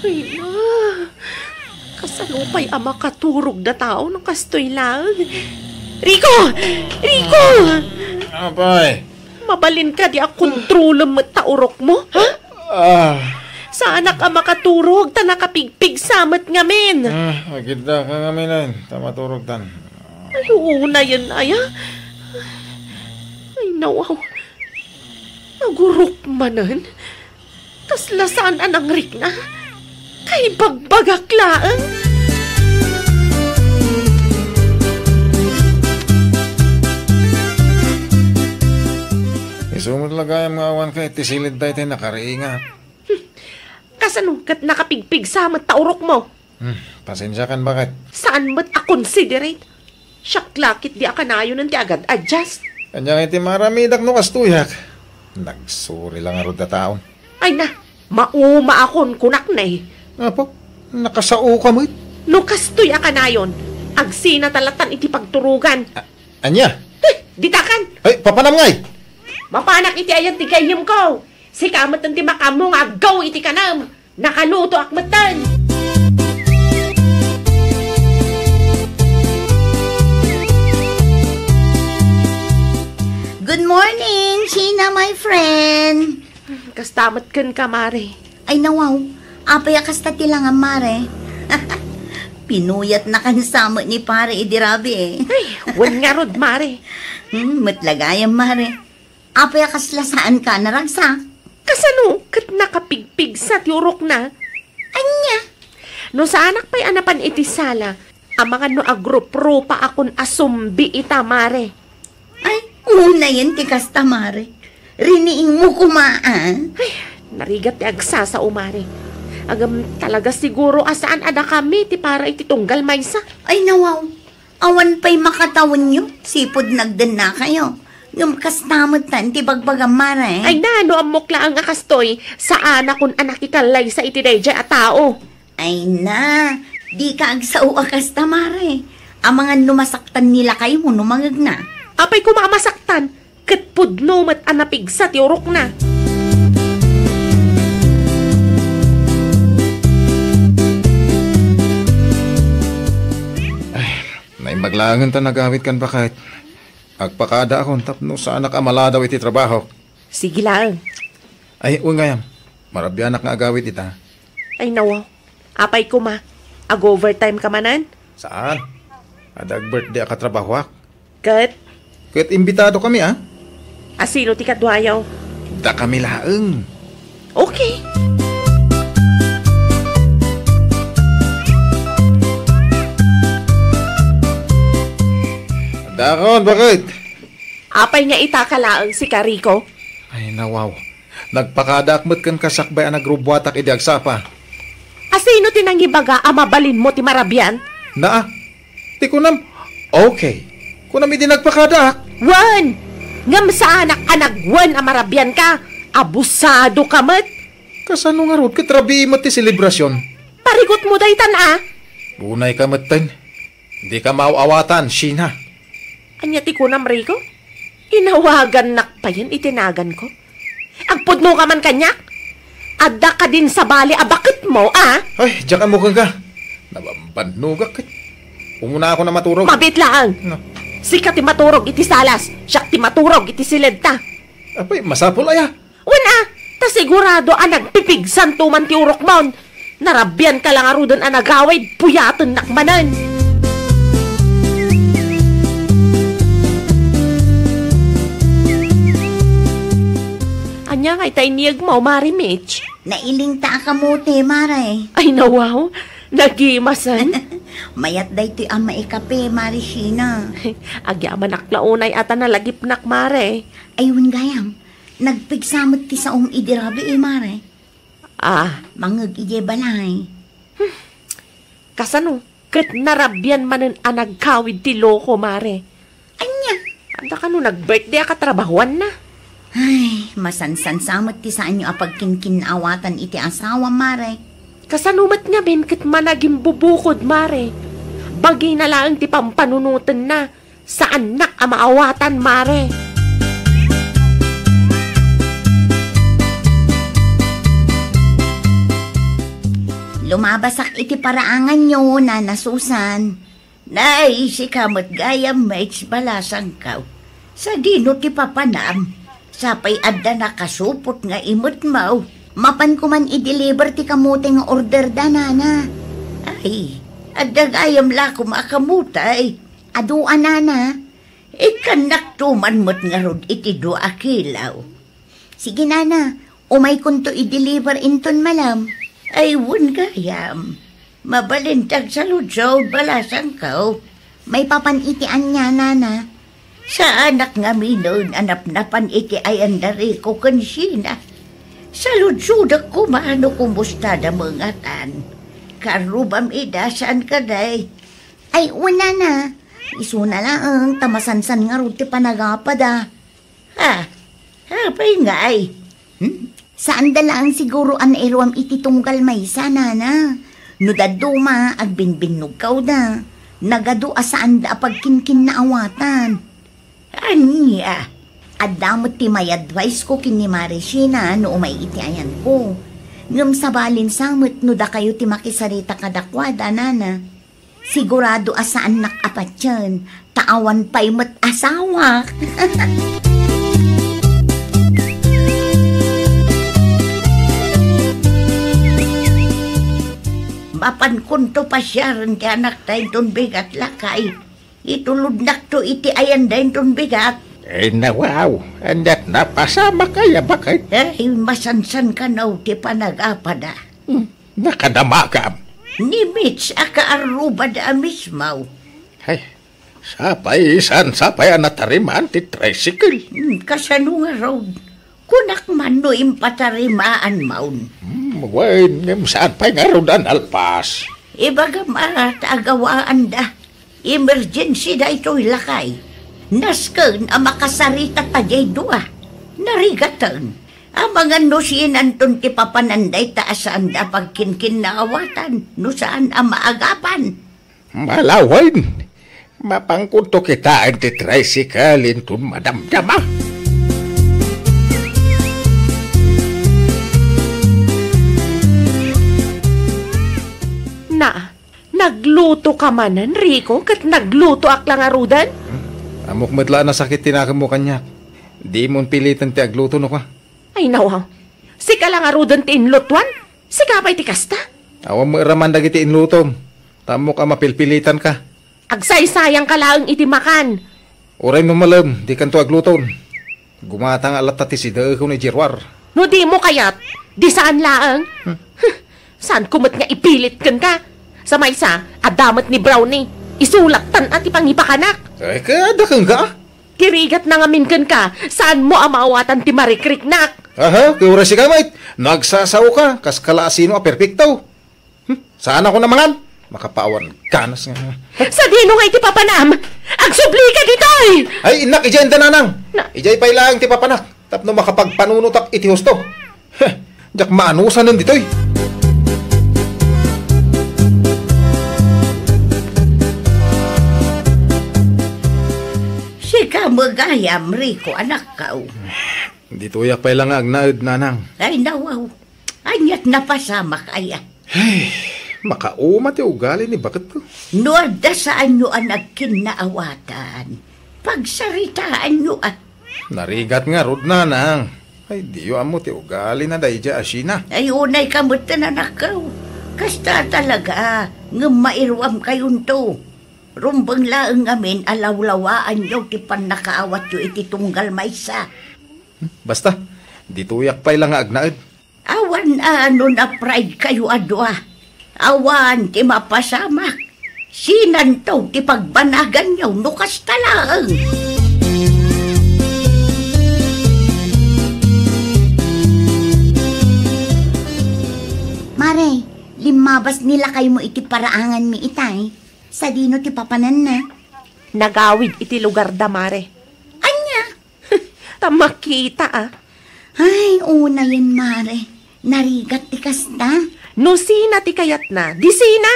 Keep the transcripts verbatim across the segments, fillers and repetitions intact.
Ay na, kasano pay a makaturog dataon no kastoy laeng? Rico! Rico! Apay? Mabalin kadi a kontrolem met ta urokmo, ha? Ah. Saanak a makaturog ta nakapigpigsa met ngamin. Ah, agidda ka ngamin, ta maturogtan. Ay, unayen aya. Ay, nawaw. Nagurok manen. Kasla saan a nangrikna? Kaibagbagak laeng. Isu met la gayam nga awan ka iti siled daytoy nakariingat. Kasano ket nakapigpigsa met ta urokmo? Hmm, pasensiakan, baket. Saan met a considerate? Siak la ketdi a kanayon ti agad-adjust. Ania ngay ti maaramidak no kastoyak? Nagsuri la ngarud a taon. Ay na, maumaakon kunak ne. Apo, nakasaoka met. No kastoy a kanayon, agsinata latan iti pagturogan. A-, ania? Eh, ditakan! Ay, papanam ngay! Mapanak iti ayat ti gayyemko. Sika metten ti makaammo nga aggaw iti kanam. Nakalutoak metten. Good morning, Sheena, my friend. Kasta met kenka, Mare. Ay, nawaw. Apay a kasta ti langam, Mare? Pinuyatnakan sa met ni Pare idi rabii, eh. Ay, wen ngarud, Mare. Hmm, met la gayam, Mare. Apay a kasla saanka a naragsak? Kasano ket nakapigpigsa ti urokna? Ania? No saanak pay a napan iti sala, amangan no agruprupakon a sumbi ita, Mare. Ay, unayen ti kasta, Mare. Riniingmo koma, a? Ay, narigat ti agsasao, Mare. Ngem talaga siguro a saan a dakami ti para iti tunggal maysa. Ay, nawaw. Awan pay makatawenyo, sipud nagdennakayo. Ngem kasta metten ti bagbagam, Mare. Ay na, no ammok laeng a kastoy, saanakon a nakikallaysa iti daydiay a tao. Ay na, dika agsao a kasta, Mare. Amangan no masaktan ni lakaymo no mangegna. Apay koma a masaktan, ket pudno met a napigsa ti urokna. Ay, naimbag laengen ta nagawidkan, baket. Agpakadaakon tapno saanak a maladaw iti trabahok. Sige laeng. Ay, wen gayam. Marabianak nga agawid ita. Ay, nawaw. Apay koma, ag-overtime ka manen? Saan? Adda ag-birthday a katrabahoak. Ket? Ket imbitado kami, a? A sino ti kaduayo? Dakami laeng. Okay. Dakon, baket? Apay nga ita ka laeng, sika, Rico? Ay, nawaw. Nagpakadaak met kenka sakbay a nagrubuatak idi agsapa. A sino ti nangibaga a mabalinmo ti marabian? Naa, ti kunam, okay. Kunam idi nagpakadaak. Wen! Ngem saanak a nagwen a marabianka. Abusadoka met. Kasano ngarud ket rabii met ti selebrasion? Parigutmo daytan, a? Unayka metten. Dika maaw-awatan, Sheena. Ania ti kunam, Rico? Inawagannak payen iti naganko? Agpudnoka man kaniak? Adda kadin sabali a baketmo, a? Ay, diak ammo kenka. Nabambannogak ket. Umuna ako na maturog. Mabiit laeng. No. Sika ti maturog iti salas, siak ti maturog iti siledta. Apay, masapul aya? Wen a, ta sigurado a nagpipigsanto man ti urokmon. Narabianka la ngaruden a nagawid, puyatennak manen. Ania ngay ta iniyegmo, Mare Mitch? Nailingta a kamote, Mare. Ay, nawaw. Nagimasen. Mayat daytoy a maikape, Mare Sheena. Agyamanak la unay a ta nalagipnak, Mare. Ay, wen gayam. Nagpigsa met ti saom idi rabii, Mare. Ah. Mangngeg idiay balay. Hmm. Kasano? Ket narabian manen a nagkawid ti loko, Mare. Ania? Adda kano nag-birthday a katrabahuanna? Ay, masansansa met ti saanyo a pagkinkinnaawatan iti asawa, Mare. Kasano met ngamin ket managimbubukod, Mare? Bagina laeng ti pampanunotenna. Saannak a maawatan, Mare. Lumabasak iti paraanganyo, Nana Susan. Nay, sika met gayam, Mates, balasangkaw. Sadino ti papanam? Sapay adda nakasupot nga imetmaw. Mapanko man i-deliver ti kamote nga order da, Nana. Ay, adda gayam la koma a kamote. Adu a, Nana. Ikkannakto man met ngarud iti dua a kilo. Sige, Nana. Umaykonto i-deliver inton malem. Ay, wen gayam. Mabalin ti agsaludsod, balasangkaw. Maipapan iti ania, Nana? Saanak ngaminen a napnapan iti ayan da Rico ken Sheena. Saludsodek koma no kumusta da mengatan. Karrubam ida, saan kadi? Ay, wen, Nana. Isuna laeng, ta masansan ngarud ti panagapada. Ha? Apay ngay? Hmm? Saanda laeng siguro a nairuam iti tunggal maysa, Nana. No dadduma, agbinbinnogkawda. Nagadu a saanda a pagkinkinnaawatan. Ania? Adda met ti may-advice ko ken ni Mare Sheena no umay iti ayanko. Ngem sabalin sa met no dakayo ti makisarita kadakuada, Nana. Sigurado a saannak a patien, ta awan pay met asawak. Mapankonto pasiaren ti anakta inton bigat, lakay. Itulodnakto iti ayanda inton bigat. Ay, nawaw, ania't napasamak aya baket? Ay, masansan kano ti panagapada. Hmm. Nakadamagam. Ni Mitch a kaarrubada a mismo. Ay, sapay, saan sapay a natarimaan ti tricycle? Hmm, kasano ngarud? Kunak man no impatarimaan maon. Hmm, wen, ngem saan pay ngarud a nalpas? Ibagam a, ta agawaanda. Emergency daytoy, lakay. Nasken a makasarita ta diay dua. Narigaten. Amangan no sinanton ti papanan dayta a saanda a pagkinkinnaawatan no saan a maagapan. Malawen, mapankonto kitaen ti tricycle inton madamdama. Na, nagluto ka manen, Rico, ket naglutoak la ngaruden? Hmm? Ammok met la a nasakit ti nakemmo kaniak. Dimon piliten ti agluto, no ka? Ay, nawaw. Sika la ngaruden ti inlutuan? Sika pay ti kasta? Awan met raman dagiti inlutom. Ta ammok a mapilpilitanka. Agsaysayangka laeng iti makan. Uray no malem, dikanto agluton. Gumatang a latta ti sidaekon idiay ruar. No dimo kayat, di saan laeng. Hmm. Huh, saanko met nga ipilit kenka. Sa maysa, adda met ni Brownie. Isulattan a ti pangipakanak. Ay, kaya adda kenka? Ti rigatna ngamin kenka, saanmo a maawatan ti marikriknak. Aha, ket uray sika met, nagsasaoka, kas kala a sino a perpekto. Hmm, saanakon a mangan? Makapaawan ganas nga. Sadino nga iti papanam? Agsublika ditoy! Ay, innak, idiay inda, nanang. Na- Idiay pay laeng ti papanak, tapno makapagpanunotak iti husto. Heh, diak maanusanen ditoy. Sika met gayam, Rico, anakko. Ditoyak pay la nga agnaed, nanang. Ay, nawaw. Ania't napasamak aya? Ay, makauma ti ugali ni baketko. No adda saanyo a nagkinnaawatan, pagsaritaanyo a. Narigat ngarud, nanang. Ay, diyo ammo ti ugalina daydiay a Sheena. Ay, unayka metten, anakko. Kasta talaga, ngem mairuamkayonto. Rumbeng laeng ngamin a lawlawaanyo ti pannakaawatyo iti tunggal maysa. Hmm, basta, ditoyak pay la nga agnaed. Awan a no na-pride kayo a dua. Awan ti mapasamak. Sinanto ti pagbanaganyo no kasta laeng. Mare, limmabas ni lakaymo iti paraanganmi itay. Sadino ti papananna? Nagawid iti lugarda, Mare. Ania? Ta makita, a. Ay, unayen, Mare. Narigat ti kasta. No sina ti kayatna, di sina.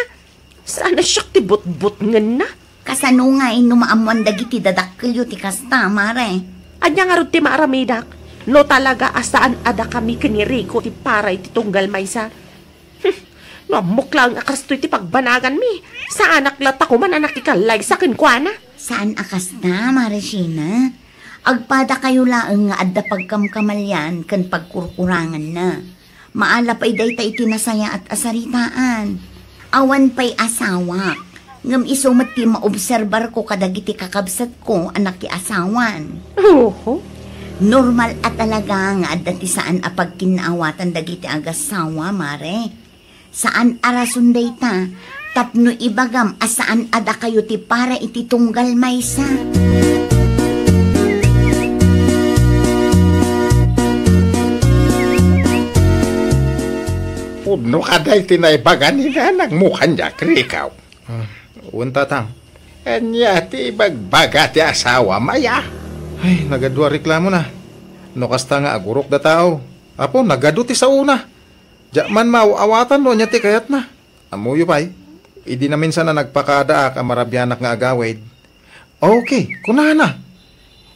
Saan a siak ti butbutngenna. Kasano ngay no maammoan dagiti dadakkelyo ti kasta, Mare? Ania ngarud ti maaramidak? No talaga a saan a dakami ken ni Rico ti para iti tunggal maysa. Hmm, No ammok laeng a kastoy ti pagbanaganmi, saanak latta koman a nakikallaysa kenkuana. Saan a kasta, Mare Sheena. Agpadakayo laeng nga adda pagkamkamalian ken pagkurkuranganna. Maala pay dayta iti nasayaat a saritaan. Awan pay asawak, ngem isu met ti maobserbarko kadagiti kakabsatko a nakiasawan. Oho. Normal a talaga nga adda ti saan a pagkinnaawatan dagiti agassawa, Mare. Saan a rason dayta tapno ibagam a saan a dakayo ti para iti tunggal maysa. Pudno kadi ti naibaga ni nanangmo kaniak, Rico? Ah, wen, tatang. Ania ti ibagbaga ti asawam aya? Ay, nagadu a reklamona. No kasta nga agurok da tao. Apo, nagadu ti saona. Diak man maaw-awatan no ania ti kayatna. Ammoyo pay, idi naminsan a nagpakadaak a marabianak nga agawid, "Okay," kunana.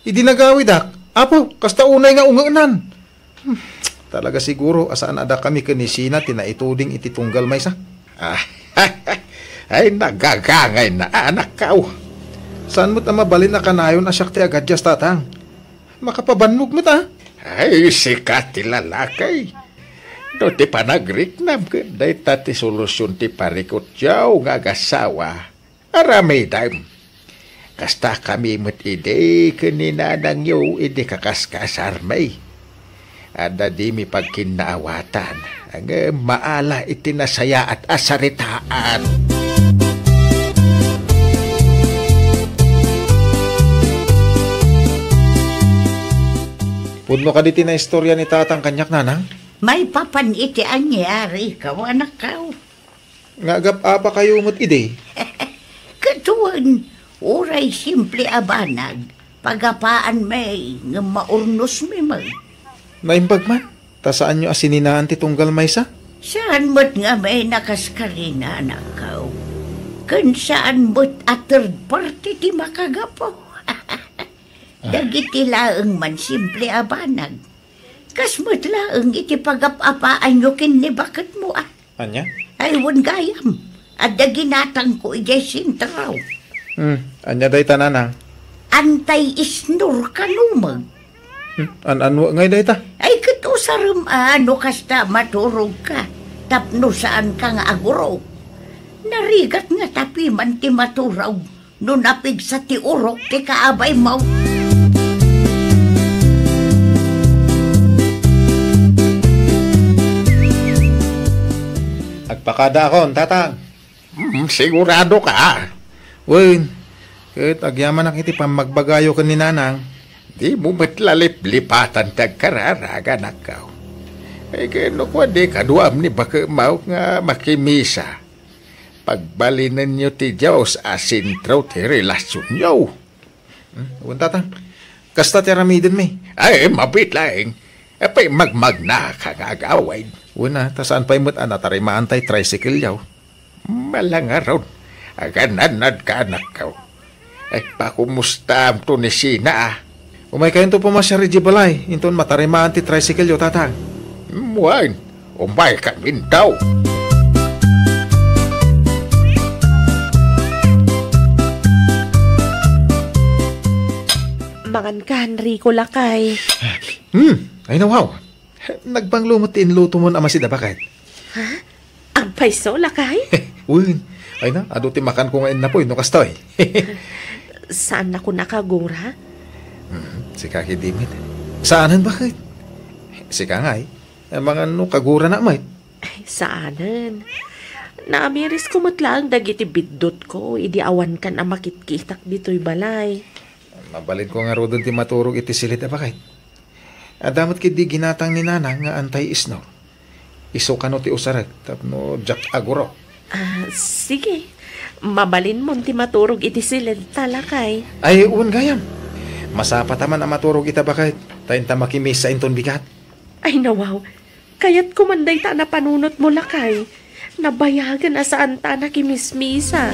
Idi nagawidak, "Apo, kasta unay nga ungenan." Hmm, talaga siguro a saan a dakami ken ni Sheena ti naituding iti tunggal maysa. Ah, ay, nagagangay na, anakko. Saan met a mabalin a kanayon a siak ti agadias, tatang? Makapabannog met, a. Ay, sika ti lalaki. No ti panagriknam ket dayta ti solusion ti parikutyo nga agassawa, aramidem. Kasta kami met idi ken ni nanangyo idi kakaskasarmi. Adda dimi pagkinnaawatan, ngem maala iti nasayaat a saritaan. Pudno kadi ti naistorya ni tatang kaniak, nanang? Maipapan iti ania, Rico, anakko? Nga agap-apakayo met idi? Ket wen, uray simple a banag, pagapaanmi ngem maurnosmi met. Naimbag man, ta saanyo a sininaan ti tunggal maysa? Saan met ngamin a kas karina, anakko. Ken saan met a third party ti makagapu. Ah. Dagiti laeng man simple a banag. Kas met laeng iti pagap-apaanyo ken ni baketmo, a. Ania? Ay, wen gayam. Adda ginatangko idiay sentro. Hmm, ania dayta, nanang? Anti-snore kano met. Hmm, an-anua ngay dayta? Ay, ket usarem a no kasta maturogka tapno saanka nga agurok. Narigat nga tapiman ti maturog no napigsa ti urok ti kaabaymo. Agpakadaakon, tatang. Hmm, siguradoka? Wen, ket agyamanak iti pammagbagayo ken ni nanang. Dimo met la liplipatan ti agkararag, anakko. Ay, ken no kua, dika duam ni baketmo nga makimisa. Pagbalinenyo ti Dios a sentro ti relasionyo. Hmm, wen, tatang. Kasta ti aramidenmi. Ay, mabiit laeng. Apay, magmagnaka nga agawid. Wen a, ta saan pay met a natarimaan tay tricycle-yo. Malangaron. Aganannadka, anakko. Ay, pakumustaamto ni Sheena, a. Umaykayonto pumasiar idiay balay, inton matarimaan ti tricycle-yo, tatang. Wen, umaykaminto. Manganka, Rico, lakay. Hmm, ay, nawaw. Nagbanglo met ti inlutomon a masid a baket. Ha? Agpayso, lakay? Wen. Ay na, adu ti makanko nga innapoy no kastoy. Saannakon a kagura? Hmm, sika ketdi met. Saanen, baket? Sika ngay, amangan no kaguranak met. Ay, saanen. Naamirisko met laeng dagiti biddutko idi awankan a makitkitak ditoy balay. Mabalinko ngaruden ti maturog iti siled a baket. Adda met ketdi ginatang ni nanang nga anti-snore. Isu kano ti usarek tapno diak agurok. Ah, sige. Mabalinmon ti maturog iti siled ta, lakay. Ay, wen gayam. Masapata man a maturog ita baket, ta inta makimisa inton bigat. Ay, nawaw. Kayatko man dayta a napanunotmo, lakay. Nabayagen a saanta a nakimismisa.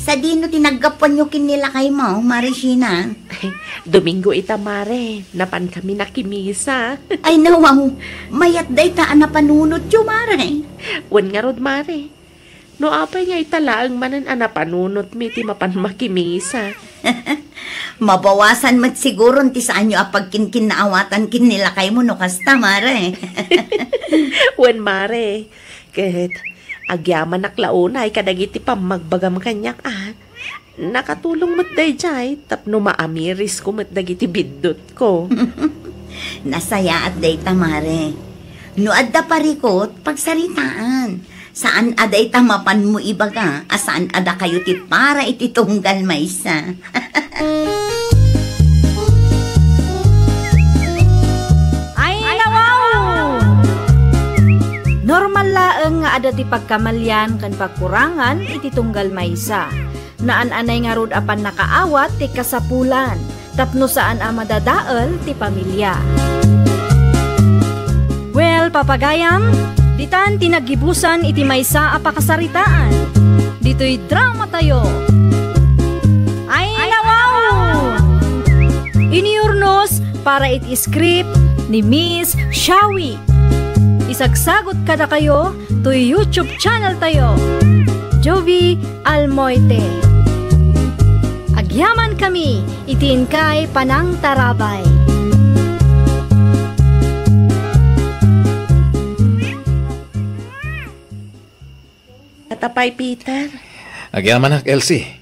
Sadino ti naggapuanyo ken ni lakaymo, Mare Sheena? Domingo ita, Mare. Napankami nakimisa. Ay, nawaw. Mayat dayta a napanunotyo, Mare. Wen ngarud, Mare. No apay nga ita laeng manen a napanunotmi ti mapan makimisa? Mabawasan met siguron ti saanyo a pagkinkinnaawatan ken ni lakaymo no kasta, Mare. Wen, Mare. Ket agyamanak la unay kadagiti pammagbagam kaniak, a. Nakatulong met daydiay tapno maamirisko met dagiti biddutko. Nasayaat dayta, Mare. No adda parikut, pagsaritaan. Saan a dayta mapanmo ibaga a saan a dakayo ti para iti tunggal maysa. Ay, nawaw! Normal laeng nga adda ti pagkamalian ken pagkurangan iti tunggal maysa. Naan-anay ngarud a pannakaawat ti kasapulan tapno saan a madadael ti pamilia. Well, papagayam, ditan ti naggibusan iti maysa a pakasaritaan. Ditoy dramatayo. Ay, nawaw! Iniyurnos para iti script ni Miss Shawi. Isagsagot kadakayo toy YouTube channel tayo, Jovie Almoite. Agyamankami iti inkay panangtarabay. Ata pay, Peter? Agyamanak, Elsie.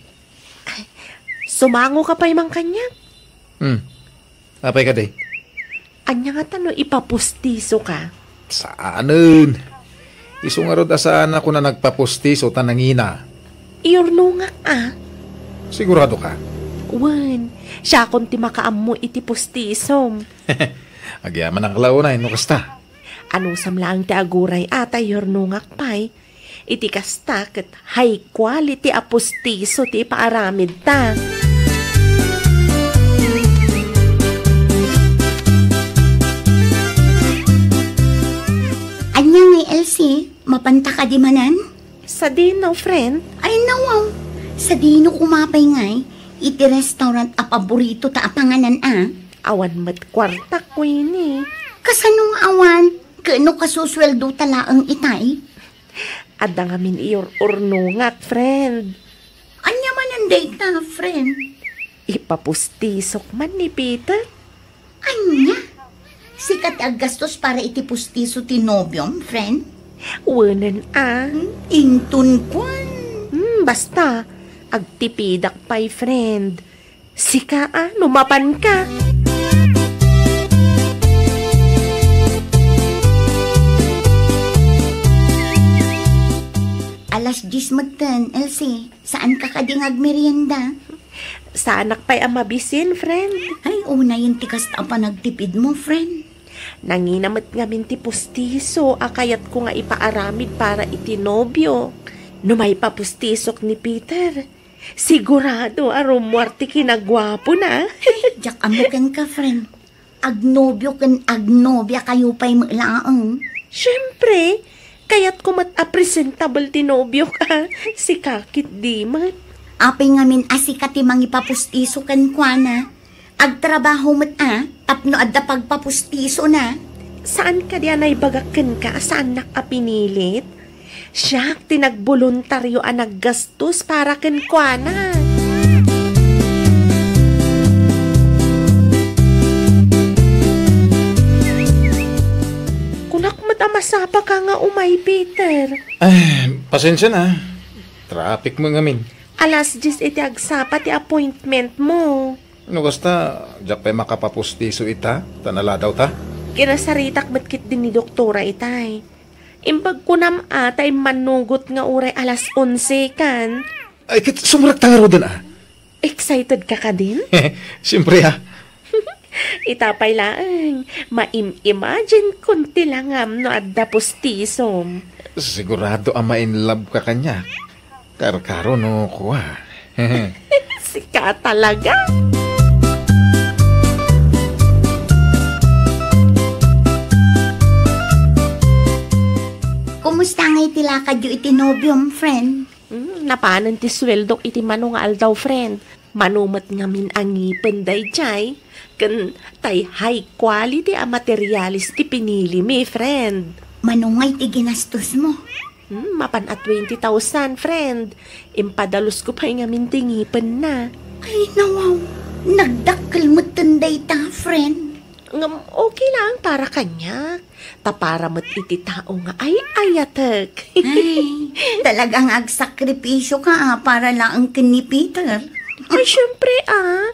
Sumangoka pay man kaniak? Hmm. Apay kadi? Ania ngata no ipapustisoka? Saanen. Isu ngarud a saanak a nagpapustiso ta nangina. Iyurnongak a. Siguradoka? Wen, siakon ti makaammo iti pustisom. Agyamanak la unay no kasta. Anusam laeng ti aguray a ta iyurnongak pay. Iti kasta ket high quality a pustiso ti ipaaramidta. Ania ngay, Elsie? Mapanta kadi manen? Sadino, friend? Ay, nawaw. Sadino koma pay ngay? Iti restaurant a paborito ta a panganan a. Awan met kuartak, Queenie. Kasano nga awan? Ket no kasusueldo ta laeng itay? Adda ngamin iyur-urnongak, friend. Ania manen dayta, friend? Ipapustisok man ni Peter. Ania? Sika ti aggastos para iti pustiso ti nobiom, friend? Wenen a. Hmm, inton kuan. Hmm, basta, agtipidak pay, friend. Sika a, no mapanka. Alas dies metten, Elsie. Saanka kadi nga agmerienda? Saanak pay a mabisin, friend. Ay, unayen ti kasta a panagtipidmo, friend. Nangina met ngamin ti pustiso a kayatko nga ipaaramid para iti nobio. No maipapustisok ni Peter, sigurado a rummuar ti kinaguapona. Diak ammo kenka, friend. Agnobio ken agnobiakayo pay met laeng. Siempre, kayatko met a presentable ti nobiok a. Sika ketdi met. Apay ngamin a sika ti mangipapustiso kenkuana? Agtrabaho met a tapno adda pagpapustiso na. Saan kadi a naibagak kenka a saannak a pinilit? Siak ti nagboluntario a naggastos para kenkuana. Kunak met a masapaka nga umay, Peter. Ay, pasensya na. Traffic met ngamin. Alas dies iti agsapa ti appointment mo. No kasta, diak pay makapapustiso ita, ta naladaw ta. Kinasaritak met ketdi ni doktora itay. Imbag kunam a ta immannugot nga uray alas onse kan. Ay, ket sumrekta ngaruden a. Excited ka kadin? Siyempre a. Ita pay laeng, maim-imagine kon ti langam no adda pustisom. Sigurado a ma-in love ka kaniak. Karkaro no kua. Sika talaga. Kumusta ngay ti lakadyo iti nobiom, friend? Hmm, napanen ti sueldok iti mano nga aldaw, friend. Mano met ngamin a ngipen daydiay, ken tay high quality a materials ti pinilimi, friend. Mano ngay ti ginastosmo? Hmm, mapan a twenty thousand, friend. Impadalusko pay ngamin ti ngipenna. Ay, nawaw. Nagdakkel metten dayta, friend. Ngem okay lang para kaniak. Ta para met iti tao nga ay-ayatek. Ay, talagang agsakripisio ka, ah, para laeng ken ni Peter. Ay, syempre, ah.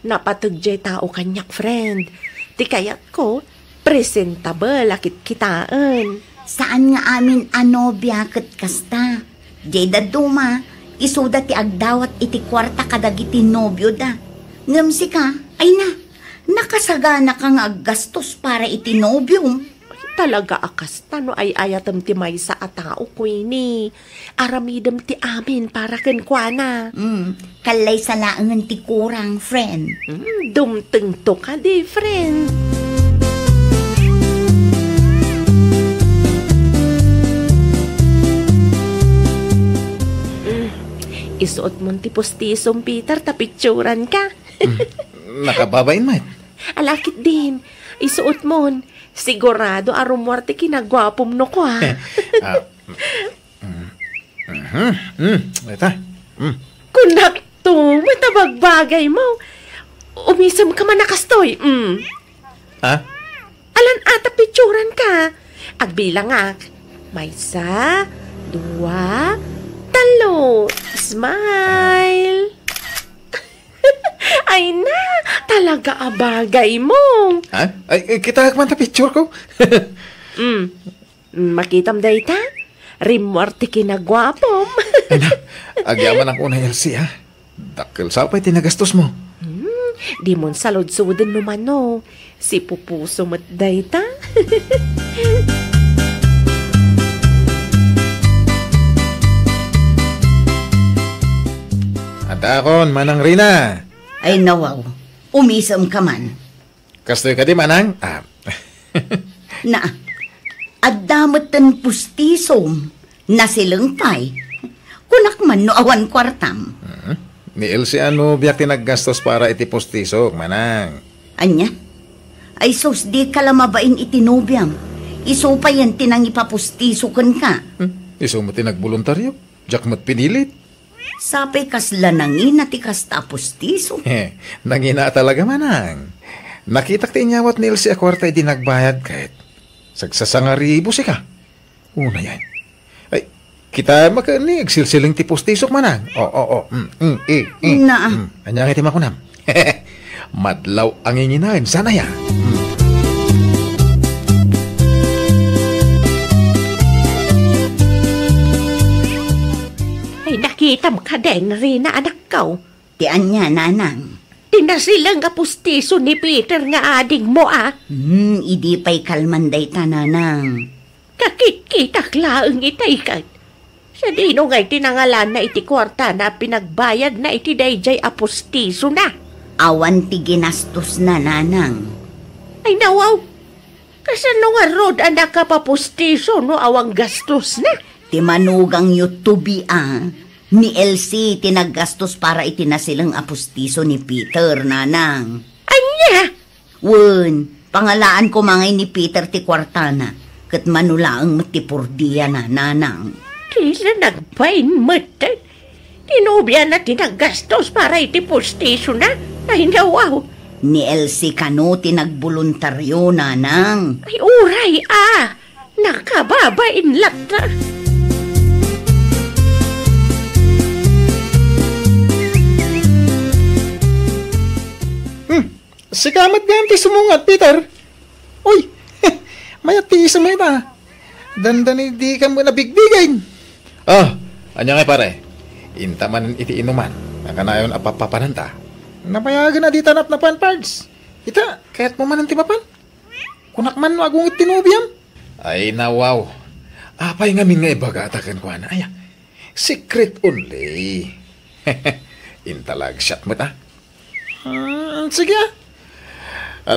Napateg jay tao kaniak, friend. Ti kayatko, presentable a kitkitaen. Saan nga amin a nobia ket kasta. Jay dadduma, isuda ti agdawat iti kuarta kadagiti nobioda. Ngem sika, ay na, nakasaganaka nga aggastos para iti nobiom. Talaga a kasta no ay-ayatem ti maysa a tao, Queenie. Aramidem ti amin para kenkuana. Mm, kallaysa laengen ti kurang, friend. Mm, dumtengto kadi, friend. Mm, isuotmon ti pustisom, Peter, ta pitsuranka. Mm, nakababain met. Ala ketdin, isuotmon. Sigurado a rummuar ti kinaguapom no kua. Ah, mm, mhm, mm, ita. Mm. Kunakto, matabagbagaymo. Umisemka man a kastoy. Mm. Ha? Alan ata pitsuranka. Agbilangak. Maysa, dua, tallo. Smile. Ay na, talaga a bagaymo. Ha? Ay, eh, kitaek man ta picture ko. Mm. Makitam dayta? Rimmuar ti kinaguapom. Ay na, agyamanak unay, Elsie, ha? Dakkel sa pay ti nagastosmo. Hmm, dimon saludsoden no mano. Sipupuso met dayta. Adakon, Manang Rina. Ay, nawaw. Umisemka man. Kastoy kadi, Manang? Ah. Na, adda metten pustisom. Nasileng pay. Kunak man no awan kuartam. Hmm. Ni Elsie a nobiak ti naggastos para iti pustisok, Manang. Ania? Ay sus, dika la mabain iti nobiam. Isu payen ti nangipapustiso kenka. Hmm? Isu met ti nagboluntario. Diak met pinilit. Sapay kasla nangina ti kasta a pustiso. Nangina talaga, Manang. Nakitak ti inyawat ni Elsie a kuarta idi nagbayad ket sagsasangaribu sika. Unayen. Ay, kita makanni agsilsiling ti pustisok, Manang. O, o, o. Mm, mm, eh, eh. Na. Mm, ania nga ti makunam? Madlaw a nginginaen, saan aya? Mm. Ay, nakitam ka den, Rina, anakko. Ti ania, nanang? Ti nasileng a pustiso ni Peter nga adingmo, a? Hmm, idi pay kalman dayta, nanang. Kakitkitak laeng itay ket. Sadino ngay ti nangalanna iti kuartana a pinagbayadna iti daydiay a pustisona? Awan ti ginastosna, nanang. Ay, nawaw. Kasano ngarud a nakapapustiso no awan gastosna? Ti manugangyo, Toby, a, ni Elsie ti naggastos para iti nasileng a pustiso ni Peter, nanang. Ania? Wen, pangalaan koma ngay ni Peter ti kuartana, ket mano laeng met ti purdiana, nanang. Dina nagbain met. Ti nobiana ti naggastos para iti pustisona. Ay, nawaw. Ni Elsie kano ti nagboluntario, nanang. Ay, uray, a. Nakababain latta. Hmm. Sika met gayam ti sumungat, Peter. Uy, mayat ti isem ita. Dandani dikam nabigbigen. Ah, ania ngay, pare? Inta manen iti inuman, a kanayon a papapananta. Napayagen a dita napnapan, Pards. Ita, kayatmo manen ti mapan? Kunak man no agunget ti nobiam? Ay, nawaw. Apay ngamin nga ibagata kenkuana? Aya, secret only. Inta la agsiat met, a. Hmm, sige, a.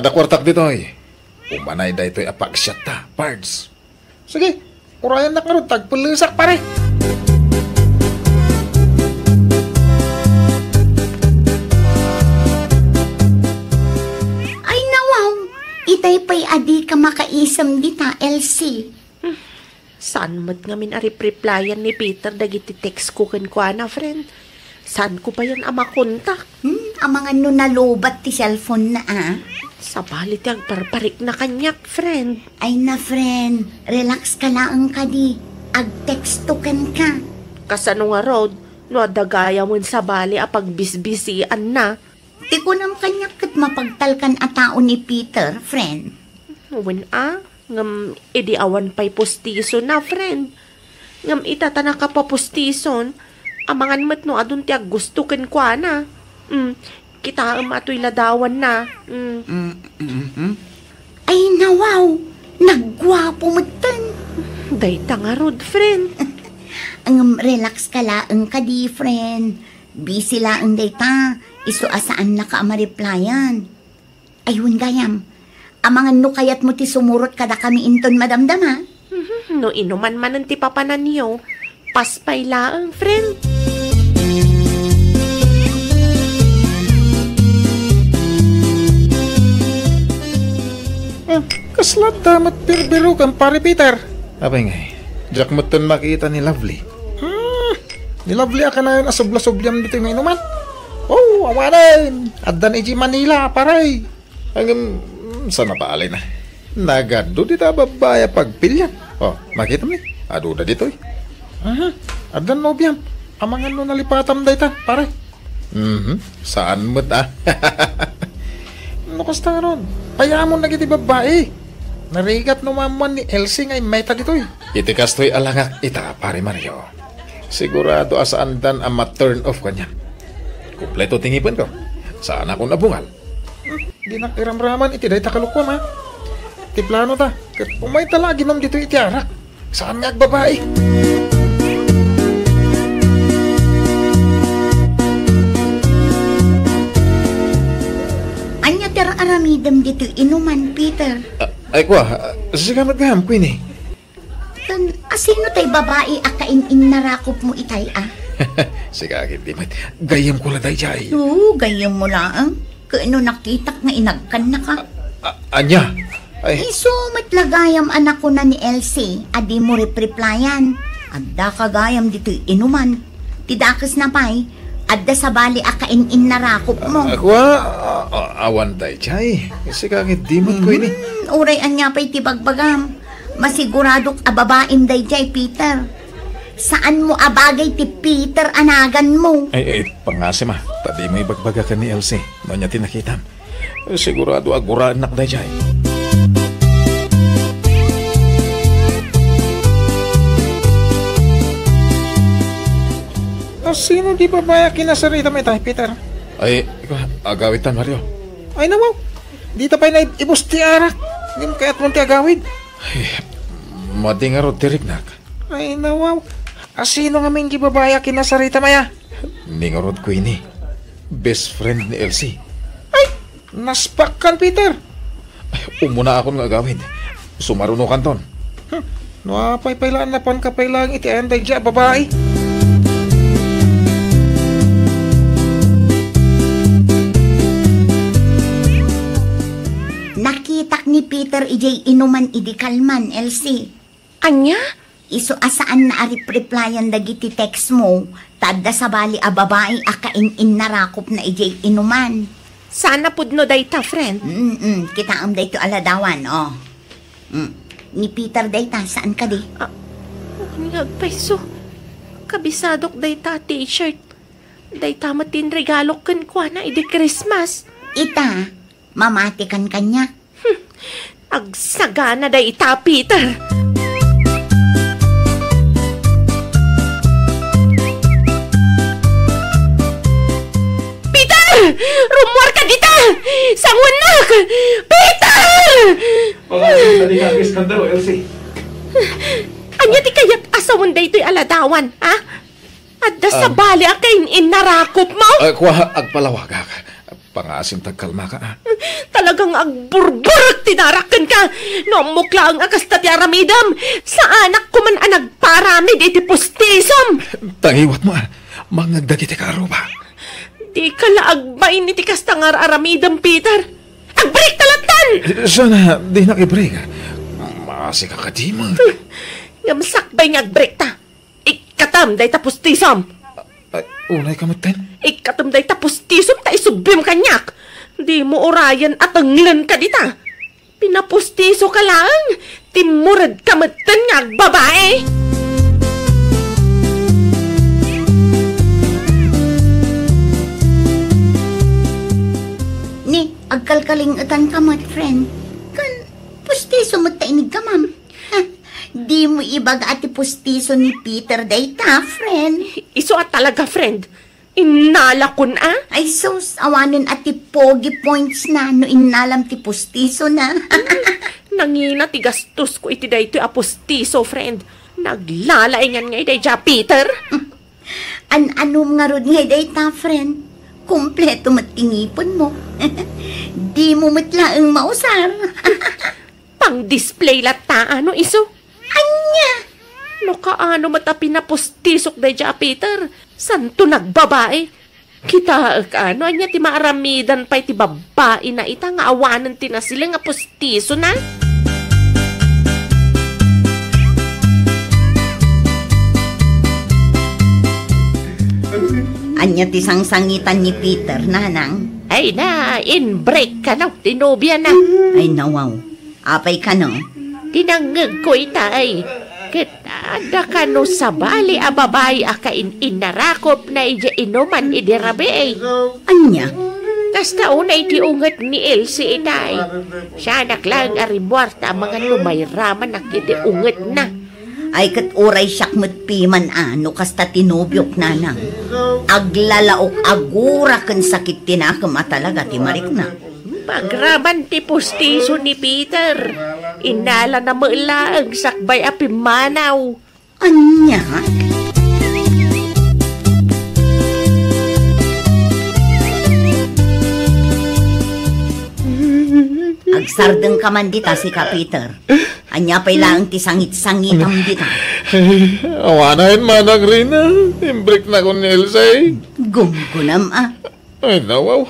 Adda kuartak ditoy. Umanay daytoy a pagsiatta, Pards. Sige, urayannak ngarud, ta agpellesak, pare. Dika makaisem dita, Elsie. Saan met ngamin a rip-replyan ni Peter dagiti text ko kenkuana, friend? Saanko payen a makontak? Hmm, amangan no nalobat ti cellphone na, ah. Sabali ti agparparikna kaniak, friend. Ay na, friend, relax ka laeng kadi. Agtexto kenka. Kasano ngarud, no adda gayamen sabali a pagbisbisianna? Ti kunam kaniak ket mapagtalkan a tao ni Peter, friend. Wen a, ngem idi awan pay pustisona, friend. Ngem ita ta nakapapustison, amangan met no adun ti aggusto kenkuana. Mm, kitaem a toy ladawanna. Mm. Mm, mm, mm. Ay, nawaw! Nagguapo metten! Dayta ngarud, friend. Ngem relax ka laeng kadi, friend. Busy laeng dayta, isu a saannaka a ma-replyan. Ay, wen gayam, amangan no kayatmo ti sumurot kadakami inton madamdama. Mhm, no inuman manen ti papananyo, pas pay laeng, friend. Hmm, kasla adda met birbirokem, Pare Peter? Apay ngay, diak metten makita ni Lovely. Hmm, ni Lovely a kanayon a subla-subliam ditoy nga inuman. Oh, awanen! Addan idiay Manila, pare! Ngem, mm, saan a bale na. Nagadu dita a babbai a pagpilian. Oh, makitam ni? Aduda ditoy. Aha, addan nobiam. Amangan no nalipatam dayta, pare. Mhm, saan met, ah. No kasta ngarud, payamon dagiti babbai. Narigat no maammuan ni Elsie nga immayta ditoy. Iti kastoy a langak ita, Pare Mario. Sigurado a saandan a ma-turn off kaniak. Kompleto ti ngipenko. Saanakon a bungal. Hmm, dinak iramraman iti dayta kalukuam, ha? Ti plano ta, ket umayta la aginom ditoy iti arak. Saan nga agbabai? Ania ti ar-aramidem ditoy inuman, Peter? Ah, ay, kua, ah, sika met gayam, Queenie. Ken, asino tay babai a kain-innarakopmo itay, a? Sika ketdi met. Gayyemko la daydiay. Oo, gayyemmo laeng. Ket no nakitak nga inagkannaka. A-, ania? Ay. Isu met la gayam a nakuna ni Elsie a dimo rip-replyan. Addaka gayam ditoy inuman. Ti dakesna pay, adda sabali a kain-innarakopmo. Ah, kua, ah, ah, awan daydiay. Sika ketdi met, Queenie. Hmm, uray ania pay ti bagbagam. Masiguradok a babaim daydiay, Peter. Saanmo a bagay ti Peter a naganmo. Ay, ay, pangasim a, ta dimo ibagbaga ken ni Elsie no ania ti nakitam. Sigurado a guraennak daydiay. Asino ti babai a kinasaritam itay, Peter? Ay, agawidtan, Mario. Ay, nawaw. Dita pay naib-ibus ti arak. Ngem kayatmon ti agawid. Ay, madi ngarud ti riknak. Ay, nawaw. Asino ngamin ti babai a kinasaritam aya? Ni ngarud, Queenie. Best friend ni Elsie. Ay, naspakkan, Peter. Ay, umunaakon nga agawid. Sumarunokanton. Hmm, no apay pay la a napanka pay laeng iti ayan daydiay a babai. Nakitak ni Peter idiay inuman idi kalman, Elsie. Ania? Isu a saanna a rip-replyan dagiti textmo, ta adda sabali a babai a kain-innarakopna idiay inuman. Saan a pudno dayta, friend? Mm-mm, kitaem daytoy a ladawan, oh. Mm. Ni Peter dayta, saan kadi? Ah, ania agpayso? Kabisadok dayta a t-shirt. Dayta met ti inregalok kenkuana idi Christmas. Ita, mamatikan kaniak. Hmm, agsagana dayta, Peter. Peter! Rummuarka dita! Sanguennak! Peter! Pangasim ta dika ageskandalo, Elsie. Ania ti kayat a sawen daytoy a ladawan, ha? Adda sabali a kain-innarakopmo? Ah, kua, agpalawagak. Pangasim ta agkalmaka, ah. Talaga nga agburburek ti narak kenka. No ammok laeng a kasta ti aramidem, saanak koman a nagparamid iti pustisom. Tangiwatmo, ah. Mangngeg dagiti kaarruba. Dika la agbain iti kasta nga ar-aramidem, Peter. Agbalik ta lattan! Sana, dinak i-break. Maasika kadi met. Ngem sakbay nga ag-break ta. Ikkatem dayta pustisom. Ay, unay ka metten? Ikkatem dayta pustisom ta isubbim kaniak. Dimo urayen a tenglen ka dita. Pinapustiso ka laeng. Timmured ka metten nga agbabae. Ni, agkalkaling-etan ka met, friend. Ken pustiso met ta iniggamam. Dimo ibaga a ti pustiso ni Peter dayta, friend. Isu a talaga, friend. Innalakon a? Ay sus, awanen a ti pogi points na no innalam ti pustiso na. Nangina ti gastosko iti daytoy a pustiso, friend. Naglalaingan ngay daydiay a Peter. An-anom ngarud ngay dayta, friend? Kompleto met ti ngipenmo. Dimo met laeng mausar. Pang-display latta, ano, isu? Ania? No kaano met a pinapostisok daydiay a Peter, santo nagbabae. Kitaek, ano, ania ti maaramidan pay ti babbaina ita nga awanen ti nasileng a postisona? Ania ti sangsangitan ni Peter, nanang? Ay na, in-break kano ti nobiana. Ay, nawaw. Apay kano? Tinangngegko ita, ay. Ket adda kano sabali a babai a kain-innarakopna idiay inuman idi rabii. Ania? Kasta unay ti unget ni Elsie ita, ay. Sianak laeng a rimmuar ta amangan no mairamanak iti ungetna. Ay, ket uray siak met piman a no kasta ti nobiok, nanang. Aglalaok agura ken sakit ti nakem a talaga ti marikna. Pagraman ti pustiso ni Peter, innalana met laeng sakbay a pimmanaw. Ania? Agsardeng ka man dita, sika Peter. Ania pay laeng ti sangit-sangitam dita? Awanen, manang Rina. Imbriknakon ni Elsie. Gumgunam a. Ay, nawaw.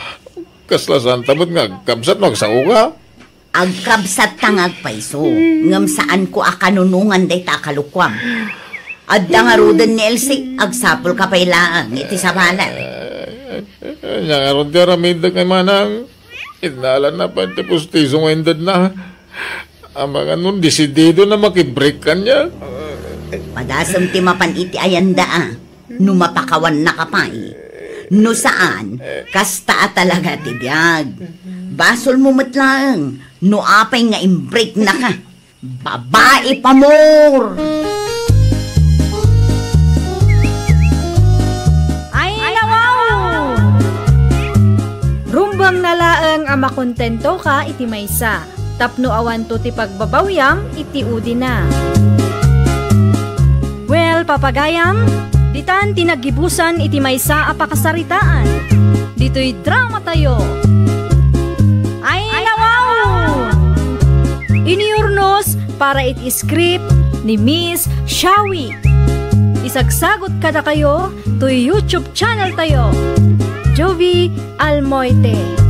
Kasla santa met nga agkabsat no agsao ka? Agkabsatta nga agpayso, ngem saanko a kanunongan dayta a kalukuam. Adda ngaruden ni Elsie, agsapulka pay laeng iti sabali. Ania ngarud ti aramidek, manang? Innalana pay ti pustiso nga indedna. Amangan no desidido na makibreak kaniak. Padasem ti mapan iti ayanda a. No mapakawannaka pay. No saan, kasta a talaga ti biag. Basolmo met laeng no apay nga imbreaknaka. Babai pamor! Ay, nawaw! Rumbeng na laeng a makontentoka iti maysa. Tapno awanto ti pagbabawiam iti udina. Well, papagayam, ditan ti naggibusan iti maysa a pakasaritaan. Ditoy dramatayo. Ay, nawaw! Inurnos para iti script ni Miss Shawi. Isagsagut kadakayo toy YouTube channel tayo, Jovie Almoite.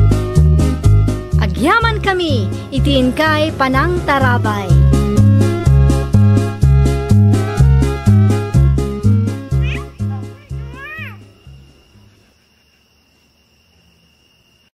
Agyaman kami iti inkay panangtarabay.